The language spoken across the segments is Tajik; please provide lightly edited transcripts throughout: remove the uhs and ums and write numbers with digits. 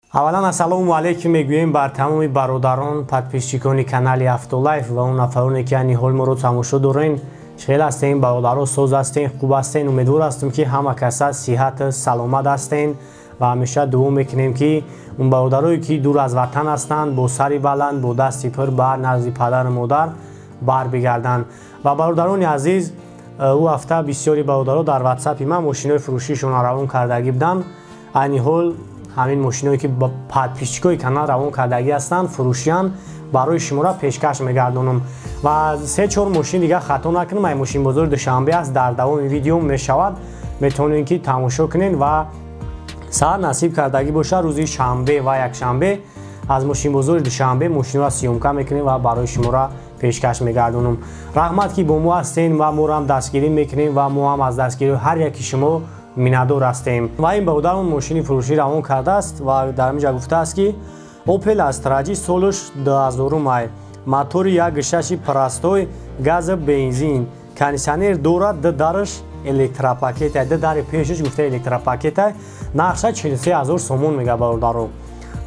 Аввалан, ассалому алайкум мегӯем бар тамоми бародарон, подписчикони канали Автолайф ва он нафароне, ки айни ҳол моро тамошо дорен. Хел ҳастем, бародаро? Соз ҳастем, хуб ҳастем? Умедвор ҳастем, ки ҳама каса сиҳат, саломат ҳастем ва ҳамеша дуо мекунем, ки он бародарое, ки дур аз ватан ҳастанд, бо сари баланд, бо дасти пур ба назди падару модар барбигарданд. Ва бародарони азиз, ӯ ҳафта бисёри бародаро дар ватсапи ман мошинои фурӯшишонро равон кардагӣ буданд. Айни ҳол ҳамин мошиное, ки подписчикои канал равон кардагӣ ҳастанд, фурӯшиянд, барои шуморо пешкаш мегардонам. Ва се чор мошин дига, хато накунам, ай мошинбозори Душанбе аст, дар давоми видео мешавад, метавонед, ки тамошо кунед. Ва саат насиб кардагӣ бошад, рӯзи шанбе ва якшанбе аз мошинбозори Душанбе мошинро съёмка мекунем ва барои шуморо пешкаш мегардонам. Раҳмат, ки бо мо ҳастем ва моро ҳам дастгирӣ мекунем ва мо ҳам аз дастгирии ҳар яки шумо миннатдор ҳастем. Ва ин бародарон мошини фурӯшӣ равон кардааст ва дар инҷа гуфтааст, ки Opel Astra J, солуш 2000 ай, мотори 1,6 простой, газа, бензин, кондитсионер дорад, ду дараш электропакет, ду дари пешаш, гуфта, электропакет, нархша 43 ҳазор сомон мега, бародаро.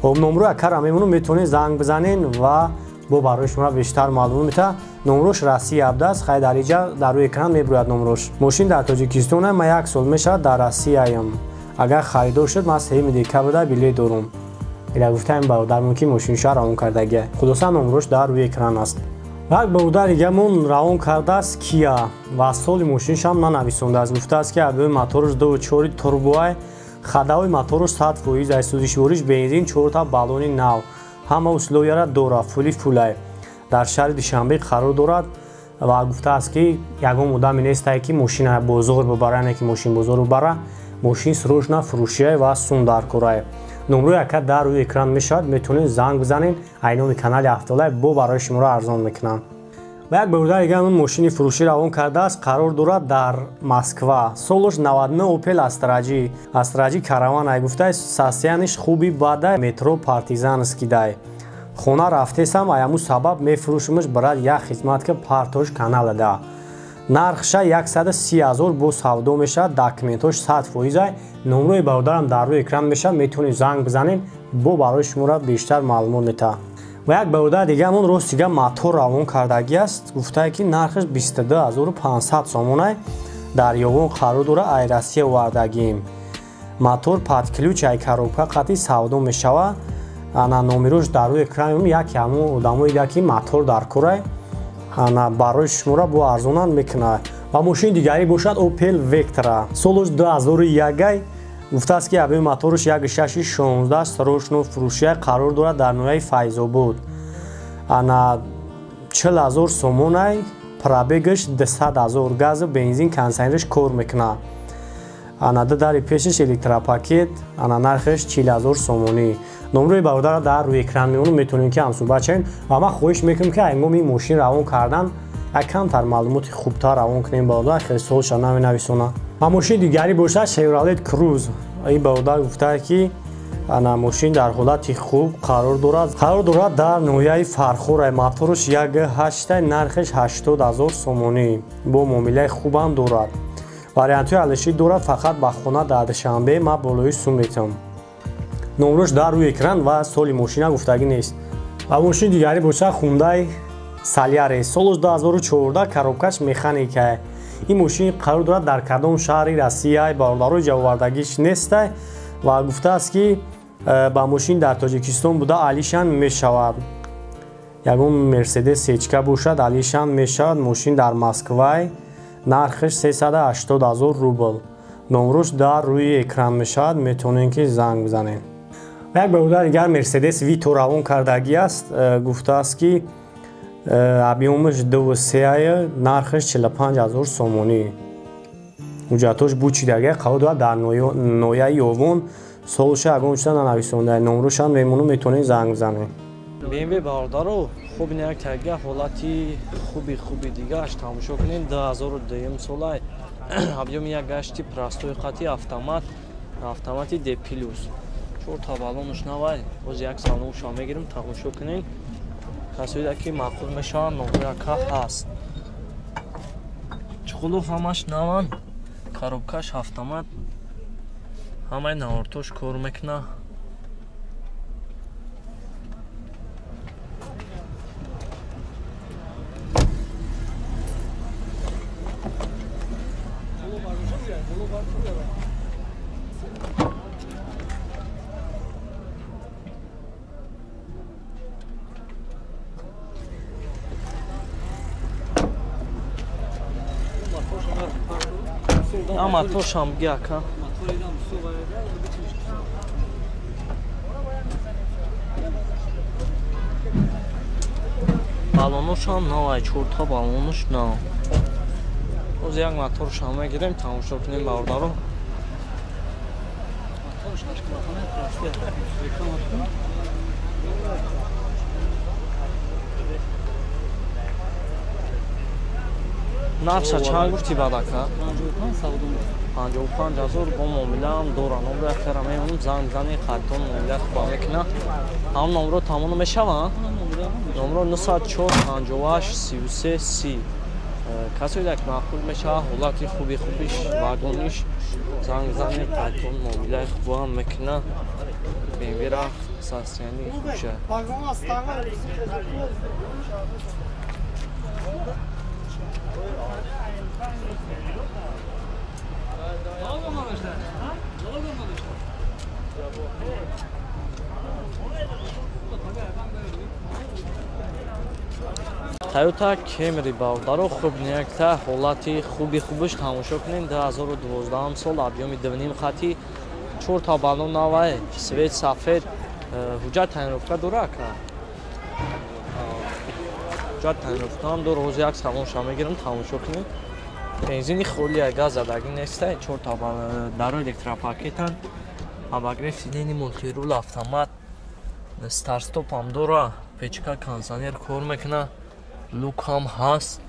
Хоб, номро акара мемонам, метавонед занг бизанен ва бо барои шумо бештар маълум мета. Номрош Россия будааст. Хай, дар иҷа дар рӯи экран мебурад номрош. Мошин дар Тоҷикистон, ма як сол мешавад дар Россияям, агар харидор шуд, ман 3 декабрда билет дорум, ила гуфтаем бародармон, ки мошинша равон кардагия. Хулоса, номрош дар рӯи экран аст. Як бародар дигамон равон кардааст Кия ва соли мошиншам нанависондааст. Гуфтааст, ки объёми моторш 2,4 турбоай, ходовой моторш 100%, ай, сӯзишвориш бензин, чорта баллони нав, ҳама условияра дорад, фули фулай, дар шаҳри Душанбе қарор дорад. Ва гуфтааст, ки ягон одаме нестае, ки мошина бозор бубара, яъне ки мошинбозор бубара. Мошин срочно фурӯшияй ва сум даркорай. Номрои ака дар рӯи экран мешавад, метавонед занг бизанед. Айноми канали Автолай бо барои шуморо арзон мекунам. Ва як бародар дигар мошини фурӯшӣ равон кардааст, қарор дорад дар Москва, солош 99, Opel Astra J, Astra J Caravan ай. Гуфта, состояниеш хуби бада, метро Партизанскийдай хона рафтесам, аяму сабаб мефурӯшимаш, брат, як хизмат ки партош каналада. Нархша 130 ҳазор, бо савдо мешавад, документош 100%. Номрои бародарам дар рӯи экран мешавад, метавонед занг бизанед, бо барои шуморо бештар маълумот метаҳад. Ва як бародар дигаамон, рост дига, мотор равон кардагӣ аст. Гуфтае, ки нархаш 22 500 сомонай, дар Ёвон қарор дорад, ай Россия овардагием, мотор под ключ, ай коробка қатъи савдо мешавад. Ана, номерош дар рӯи экран. Яке ҳамон одамое, ки мотор дар корай, ана, барои шуморо бо арзонанд мекунад. Ва мошини дигарӣ бошад Opel Vectra, солош 2001, гуфтааст, ки объёми моторш 1,6 16, срочно фурӯшия, қарор дорад дар ноҳияи Файзобод. Ана, 40 ҳазор сомонай, пробегаш 200 ҳазор, газу бензин, кондитсионераш кор мекунад, ана, ду дари пешаш электропакет, ана, нархаш 40 ҳазор сомонӣ. Номрои бародара дар рӯи экран мемонам, метавонем, ки ҳамсӯҳбат шавем. Ва ман хоҳиш мекунам, ки ҳангоми ин мошин равон кардан як камтар маълумоти хубтар равон кунем, бародар, хеле солша наменависона. Ва мошини дигарӣ бошад Chevrolet Cruze. Ин бародар гуфтаа, ки ана, мошин дар ҳолати хуб қарор дорад, қарор дорад дар ноҳияи Фархор, моторш 1,8, нархаш 80 ҳазор сомонӣ, бо муомилаи хубам дорад, вариантҳои алишӣ дорад, фақат ба хона дар Душанбе ма болои сум метавам. Номрош дар рӯи экран ва соли мошина гуфтагӣ нест. Ва мошини дигарӣ бошад Хундай Солярис, солош 2014, коробкаш механика. Ин мошин қарор дорад дар кадом шаҳри Россия, бародарои, ҷавобвардагиш нестай. Ва гуфтааст, ки ба мошин дар Тоҷикистон буда алишан мешавад, ягон Мерседес сечка бошад, алишан мешавад. Мошин дар Москвай, нархаш 380 ҳазор рубл. Номрош дар рӯи экран мешавад, метавонем, ки занг бизанем. Як бародар дигар Мерседес Вито равон кардагӣ аст. Гуфтааст, ки объёмаш 2,3, нархаш 45 ҳазор сомонӣ, ҳуҷҷатош бучидага, қарор дорад дар ноҳияи Ёвон, солша ягон чиза нанависонда. Номрошам мемонам, метавонед занг бизанед. BMW, бародаро, хуб, як тага ҳолати хуби хуби дигааш тамошо кунем. 2002 солай, объёми 1,8 простой қати автомат, автомати D плюс, чорта баллонаш навай. Боз як салонша мегирем, тамошо кунем. Касоида ки маъқул мешаванд, номрояка ҳаст. Чуқулуф ҳамаш наван, коробкаш автомат, ҳамаи навортош кор мекуна. Моторшам биги ака. Балоношам навай, чорта балонош нав. Оз як моторшам мегирем, тамошо кунем бародаро. Нархша чанд гуфтӣ баъд ака? 55 ҳазор бо муомилаам дора. Номро яктара мемонам, занг мизанӣ, қайтон муомила хуба мекуна. Ҳам номро тамом мешава? Номро 904 58 33 30. Касе як маъқул мешава, ҳолати хуби хубиш, вагониш, занг мизанӣ, қайтон муомилаи хубаам мекуна. BMW-ра состоянии хубша. Toyota Camry бародаро, хуб якта ҳолати хуби хубиш тамошо кунем. 2012 сол, объёми 2.5 хати, чорта балон навай, свет сафед, ҳуҷҷат тайинровка дора ака? Ҳуҷҷат тайинровкаам дора. Ҳозир як салонша мегирам, тамошо кунем. Бензини холия, газ задагӣ неста, чорта даро электропакетан, обогрев сидени, мультирул, автомат, старстопам дора, печка, кондиционер кор мекуна, лукам ҳаст.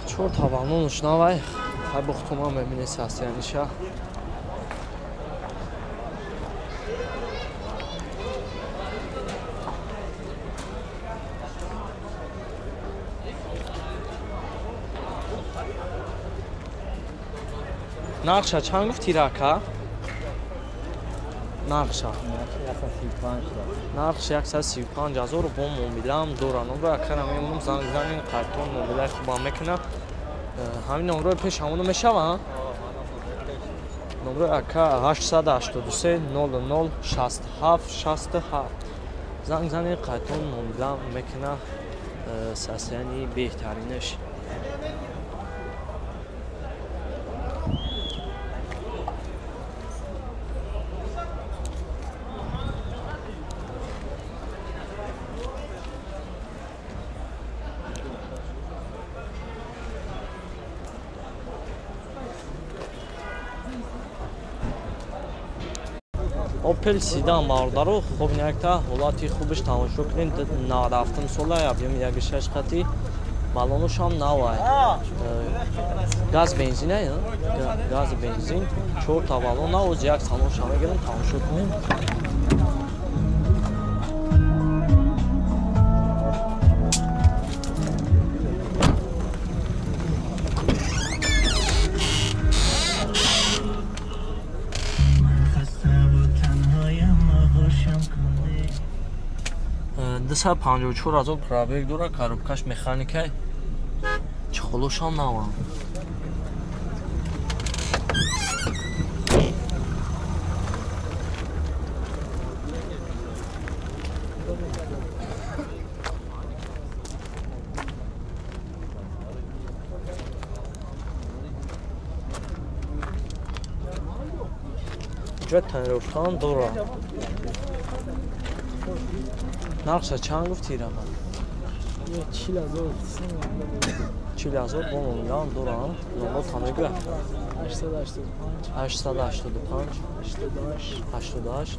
Чорта балонш навай, хай бухтумам мебинед состояниша. Нархша чанд гуфтӣ рака? Нархша нархш 135 ҳазор бо муомилаам дора. Номро акара мемонам, занг занин, қайтон муомилаи хубам мекуна. Ҳамин номрои пеш ҳамоно мешава? Номрои ака 883 00 67 67. Занг занин, қайтон муомила мекуна. Состоянии беҳтаринаш. Opel Sedan бародаро, хуб якта ҳолати хубиш тамошо кунем. 97 сола, объёми 1.6 хати, балонушам навай. Газ бензин, газ бензин, чорта балон нав, оз як салонша мегирем, тамошо кунем. Дусад панҷоҳу чор ҳазор пробег дора, коробкаш механикай, чехолошам навам. Ҷои тонировкаам дора. Нархша чанд гуфтӣ рама? 40 000. 40 000 бо муомилаам дорам. Номро тамегӯя? 885 885 88 88 49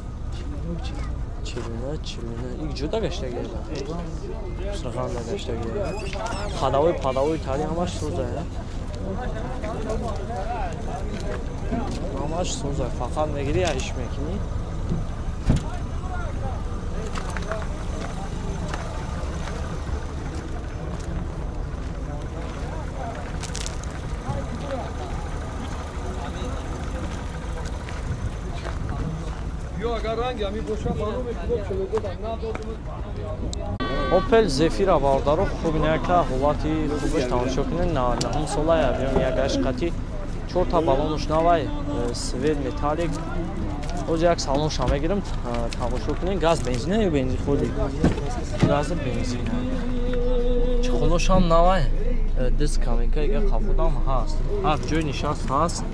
49 49. Ик ҷуда гаштагиеда? Сурғанда гаштагиеда. Падавои падавои тари ҳамаш сӯзая. Ҳамаш сӯзая. Фақат мегирӣ, иш мекунӣ. Opel Zafira бародаро хуб инака ҳолати хубаш тамошо кунед. 99 сола объем як гашт қати 4 та баллонуш навай, свет металлик. Оз як салонша мегирам, тамошо кунед. Газ бензина ё бензин ходи? Газ бензин. Чехолошам навай, диск каменка ига қафудам ҳаст. Ҳаст ҷои нишаст ҳаст.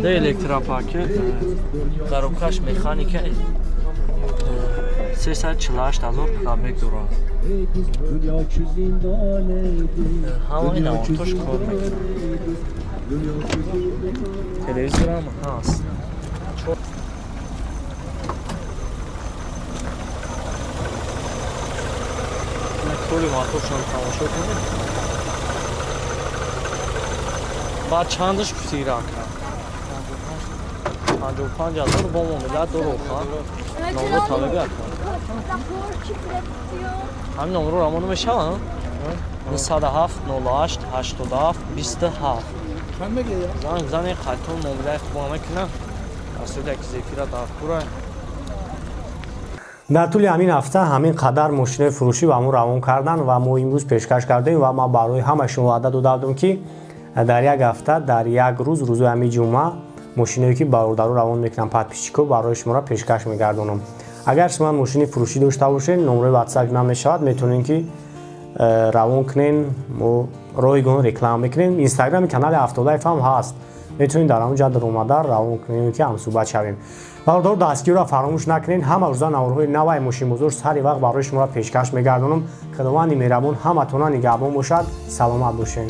Де электропакет, коробкаш механика, 348 ҳазор пробег дорад. Ҳамаи навортош кор мекунад. Телевизорам ҳаст. Кори моторшон тамошо кунед. Баъд чандаш гуфтира ака? 55 ҳазор бо муомила дороха. Номро талаби ака. Ҳамин номро рамоно мешавад? 907 08 87 27. Занг бизанед, қайтон муомилаи хуб мекунад. Аз яки Зефира дар кура. Дар тӯли ҳамин ҳафта ҳамин қадар мошинои фурӯшӣ ба мо равон карданд ва мо имрӯз пешкаш кардем ва ман барои ҳама шумо ваъда дода будам, ки дар як ҳафта, дар як рӯз, рӯзои ҳамин ҷумъа, мошиное ки бародаро равон мекунанд подписчико барои шуморо пешкаш мегардонам. Агар шумо мошини фурӯшӣ дошта бошед, номрои WhatsApp ман мешавад, метавонед ки равон кунед, мо ройгон реклама мекунем. Инстаграми канали Автолайф ҳам ҳаст, метавонед дар он ҷа даромада равон кунем, ки ҳамсӯҳбат шавем. Бародаро, дастгириро фаромӯш накунед. Ҳама рӯза наворҳои наваи мошинбозор сари вақт барои шуморо пешкаш мегардонам. Худованди меҳрабон ҳаматона нигаҳбон бошад. Саломат бошед.